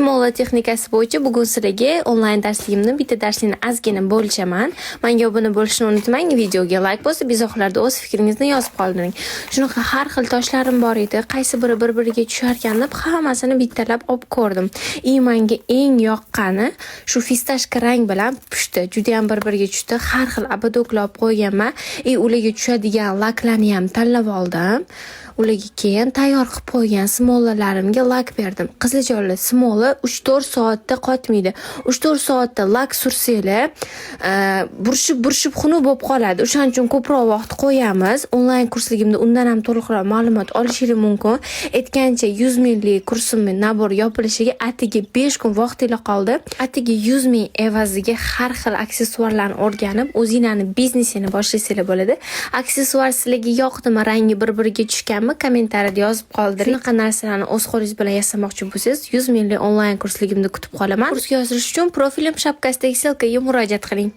Smola texnikasi bo'yicha bugun sizlarga onlayn darsligimni bitta darslikni ozgina bo'lishaman. Menga obuna bo'lishni unutmang, videoga like bosib, izohlarda o'z fikringizni yozib qoldiring. Shunaqa har xil toshlarim bor edi. Qaysi biri bir-biriga tusharkan deb hammasini bittalab olib ko'rdim. И menga eng yoqqani shu фисташка rang bilan pushti. Juda ham bir-biriga tushdi. Har xil ободок lar olib qo'yganman. И ularga tushadigan laklarni ham tanlab oldim. Ularga keyin tayyor qilib qo'ygan smolalarimga lak berdim. Qiziljonlar, smola 3-4 soatda qotmaydi. 3-4 soatda lak sursanglar, burishib-burishib xunuk bo'lib qoladi. O'shaning uchun ko'proq vaqt qo'yamiz. Onlayn kursligimda undan ham to'liqroq ma'lumot olishingiz mumkin. Aytgancha, 100 minglik kursimni набор yopilishiga atigi 5 kun vaqtinglar qoldi. Atigi 100 ming evaziga har xil aksessuarlarni o'rganib, o'zinglarni biznesini boshlasanglar bo'ladi. Aksessuar sizlarga yoqdimi, rangi bir-biriga tushganmi, kommentariyada yozib qoldiring. Shunaqa narsalarni o'z qo'lingiz bilan yasamoqchi bo'lsangiz, 100 minglik onlayn kursligimda kutib qolaman. Kursga yozilish uchun profilim shapkasidagi ссылка ga murojaat qiling.